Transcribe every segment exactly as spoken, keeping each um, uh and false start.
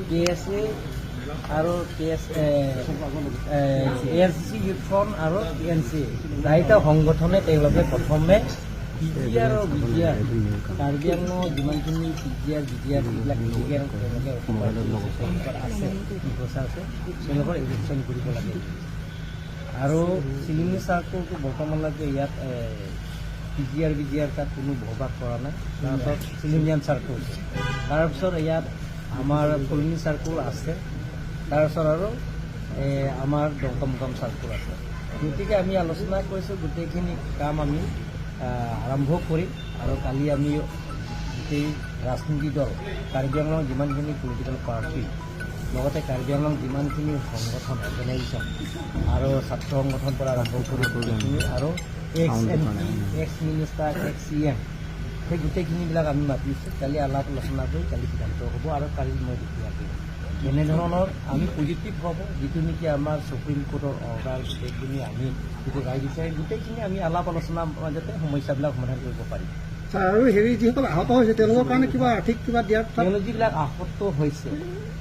K S A আৰু K S A, A, A S D C youth front আৰু K N C এ চাৰিটা সংগঠনে তেওঁলোকে প্ৰথমে পি জি আৰ আৰু বি জি আৰ, কাৰ্বি আংলঙৰ যিমানখিনি পি জি আৰ, বি জি আৰ, যিবিলাক ইলিগেল তেওঁলোকে অকুপাইড কৰিছে, তেওঁলোকৰ আছে, ইনফ্ৰাষ্ট্ৰাকচাৰ আছে, তেওঁলোকৰ ইভিকশ্যন কৰিব লাগে। আৰু চিলিমনি চাৰ্কলটো বৰ্তমানলৈকে ইয়াত, এ, পি জি আৰ, বি জি আৰ তাত কোনো বসবাস কৰা নাই। তাৰপিছত চিলিমনিয়ান চাৰ্কল আছে। তাৰপিছত ইয়াত আমাৰ কলনী চাৰ্কল আছে। তাৰপিছত আৰু, এ, আমাৰ দমকমকাম চাৰ্কল আছে। গতিকে আমি আলোচনা কৰিছোঁ, গোটেইখিনি কাম আমি, আ, আৰম্ভ কৰিম। আৰু কালি আমি গোটেই ৰাজনীতি দল, কাৰ্বি আংলং যিমানখিনি পলিটিকেল পাৰ্টি, লগতে কাৰ্বি আংলং যিমানখিনি সংগঠন, অৰ্গেনাইজেশ্যন আৰু ছাত্ৰ সংগঠন পৰা আৰম্ভ কৰি গোটেইখিনি আৰু ex M P, ex minister, ex C M, সেই গোটেইখিনিবিলাক আমি মাতিছোঁ। কালি আলাপ আলোচনা কৰি কালি সিদ্ধান্ত হ'ব আৰু কালি মই দুপৰীয়া কৰিম। এনেধৰণৰ আমি পজিটিভ হ'ব, যিটো নেকি আমাৰ ছুপ্ৰিম কোৰ্টৰ অৰ্ডাৰ গোটেইখিনি আমি যিটো ৰাইট বিচাৰি গোটেইখিনি আমি আলাপ আলোচনাৰ মাজতে সমস্যাবিলাক সমাধান কৰিব পাৰিম। ছাৰ, আৰু হেৰি যিসকল আহত হৈছে তেওঁলোকৰ কাৰণে কিবা আৰ্থিক কিবা দিয়াৰ কথা? তেওঁলোক যিবিলাক আহত হৈছে,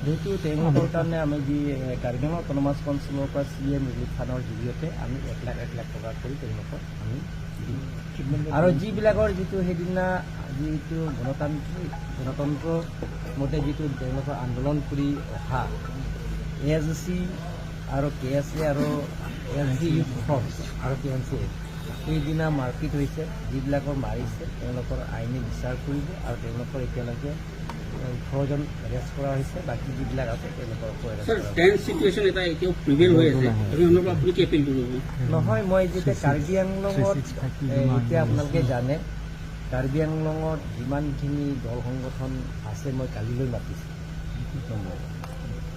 যিহেতু তেওঁলোকৰ কাৰণে আমি যি, এ, কাৰ্বি আংলং অট'নমাছ কাউন্সিলৰ পৰা চি এম ৰিলিফ ফাণ্ডৰ জৰিয়তে আমি এক লাখ এক লাখ টকা কৰি তেওঁলোকক আমি দিম। আৰু যিবিলাকৰ যিটো সেইদিনা যিটো গণতান্ত্ৰিক, গণতন্ত্ৰ মতে যিটো তেওঁলোকৰ আন্দোলন কৰি অহা এ এছ ডি চি আৰু কে এছ এ আৰু A S D C youth front আৰু কে এন চি এ, সেইদিনা মাৰপিট হৈছে, যিবিলাকৰ মাৰিছে তেওঁলোকৰ আইনী বিচাৰ কৰিব আৰু তেওঁলোকৰ এতিয়ালৈকে ওঠৰজন এৰেষ্ট কৰা হৈছে, বাকী যিবিলাক আছে তেওঁলোকৰ আকৌ এৰেষ্ট কৰা হৈছে। টেন্স চিটুৱেশ্যন এটা এতিয়াও প্ৰিভেইল হৈ আছে। আমি আপোনাৰ পৰা আপুনি কি এপিল কৰিব? নহয়, মই যেতিয়া কাৰ্বি আংলঙত, এ, এতিয়া আপোনালোকে জানে, কাৰ্বি আংলঙত যিমানখিনি দল সংগঠন আছে, মই কালিলৈ মাতিছোঁ।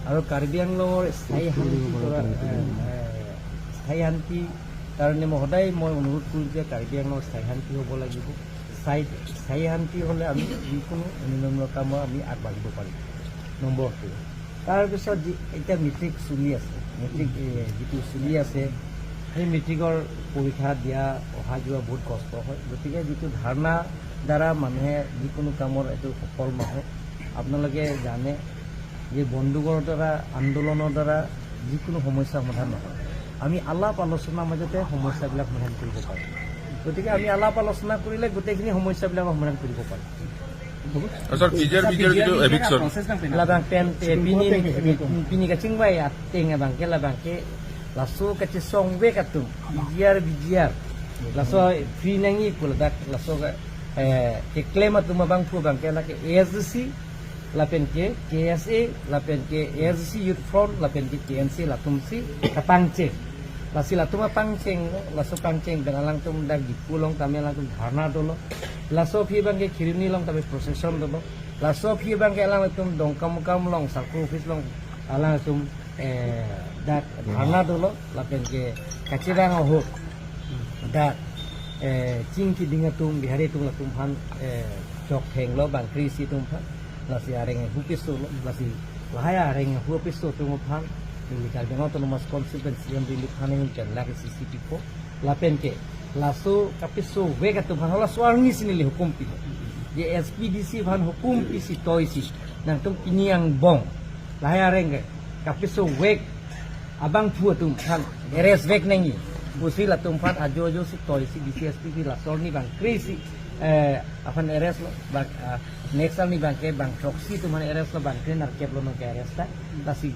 আৰু কাৰ্বি আংলঙৰ স্থায়ী শান্তি কৰা, এ, এ, স্থায়ী শান্তি কাৰণে মই সদায় মই অনুৰোধ কৰোঁ যে কাৰ্বি আংলঙৰ স্থায়ী শান্তি হ'ব লাগিব। স্থায়ী, স্থায়ী শান্তি হ'লে আমি যিকোনো উন্নয়নমূলক কামত আমি আগবাঢ়িব পাৰিম। Number two. তাৰপিছত যি এতিয়া মেট্ৰিক চলি আছে, মেট্ৰিক, এ, যিটো চলি আছে, সেই মেট্ৰিকৰ পৰীক্ষা দিয়া, অহা যোৱা বহুত কষ্ট হয়। গতিকে যিটো ধৰ্ণা দ্বাৰা মানুহে যিকোনো কামৰ এইটো সফল নহয়। আপোনালোকে জানে যে বন্দুকৰ দ্বাৰা, আন্দোলনৰ দ্বাৰা যিকোনো সমস্যা সমাধান নহয়। আমি আলাপ আলোচনাৰ মাজতে সমস্যাবিলাক সমাধান কৰিব পাৰোঁ। গতিকে আমি আলাপ আলোচনা কৰিলে গোটেইখিনি সমস্যাবিলাক সমাধান কৰিব পাৰোঁ। Sir, P G R, P G R gitu, eviction. Labang pen, eh, pini, pini kachingvai ateng abangke labangke laso kachesongvek atum, P G R, P G R. Laso free nangji pu ladak laso ke, eh, keklem atum abangphu abangke lake A S D C, lapen ke K S A, lapen ke A S D C Youth Front, lapen ke K N C, latumsi kapangcheng. Lasi latum apangcheng, laso pangcheng pen alangtum dak Diphu along tame alangtum dharna dolo. Laso aphi abangke Kheroni along tame procession dolo. Laso aphi abangke alangtum Dongkamukam along, circle office along alangtum, eh, dak dharna dolo, lapen ke kachirang ahut dak, eh, chingki ding atum, Bihari atum latum aphan, eh, chokthenglo, bangkri isi atum aphan, lasi areng ahu piso lo, lasi lahai areng ahu piso atum aphan, neli Karbi Anglong Autonomous Council pen C M Relief Fund ahin pen lakh isi isi pipo, lapen ke laso kapisovek atum aphan, laso arni si neli hukum pilo. Je S P D C aphan hukum pisi toisi, nangtum pini angbong lahai areng ke kapisovek abangphu atum aphan arrest vek nangji pusi latum aphan ajo ajo si toisi D C S P pi laso arni bangkri isi, eh, aphan arrest lo, bang, ah, next arni abangke bang throksi atum aphan arrest lo, bangkri nerkep lo nangke arrest ta. Lasi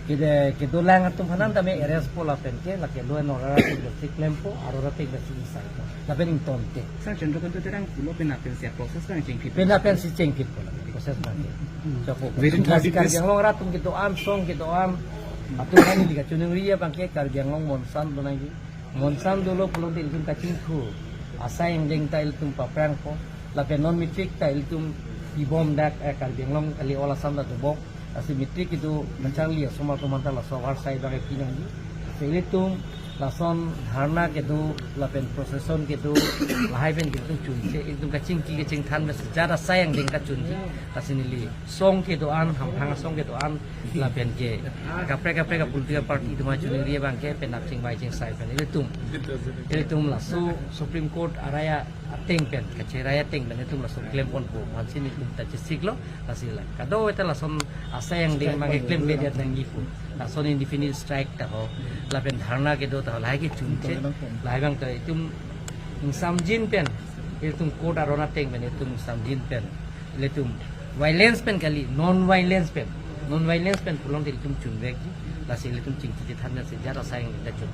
kede, kedolang atum aphan tame arrest po lapen ke lake law and order atum si klempo, aro ra tek si insai po. Lapen ingtonte. Sir, Chandrakanta Terang pulo penap pensi process kan chengphit. Penap pensi chengphit pulo process kan. Hmm. Chokpo. Within thirty days. Karbi Anglong rat atum kedo-an, song kedo-an. Atum kami di kachiningri abangke Karbi Anglong monsan do nangji. Monsan dolo pulote ilitum kachingthu. Asai angdeng ta ilitum paprangpo. Lapen non matric ta ilitum pibom dak, eh, Karbi Anglong kali, all Assam ta dobom. Lasi matric kedo kacharli asomar atum aphan ta laso avarsai abang pi nangji. Lasi ilitum lason dharna kedo lapen procession kedo lahai pen kedo chunche, ilitum kachingki kachingthan pen sejat asai angdeng kachunji. Lasi neli song kedo-an, hamphang song kedo-an, lapen ke kaprek kaprek a political party atum kachiningri abangke penap chingvai chingsai pen ilitum, ilitum laso Supreme Court araya ateng pen, kacherai ateng pen itum lason klemponpo aphansi nelitum ta chesiklo. Lasi la kadokave ta lason asai angdeng abang klemkle dia nangjipo. Lason indefinite strike ta ho, lapen dharna kedo ta ho, lahai kechunche. Lahai abang ta itum ingsamjin pen, itum court aron ateng pen itum ingsamjin pen, ilitum violence pen kali, non violence pen, non violence pen pulote ilitum chunvekji. Lasi ilitum chingki chethan pen si jat asai angdeng ta chun.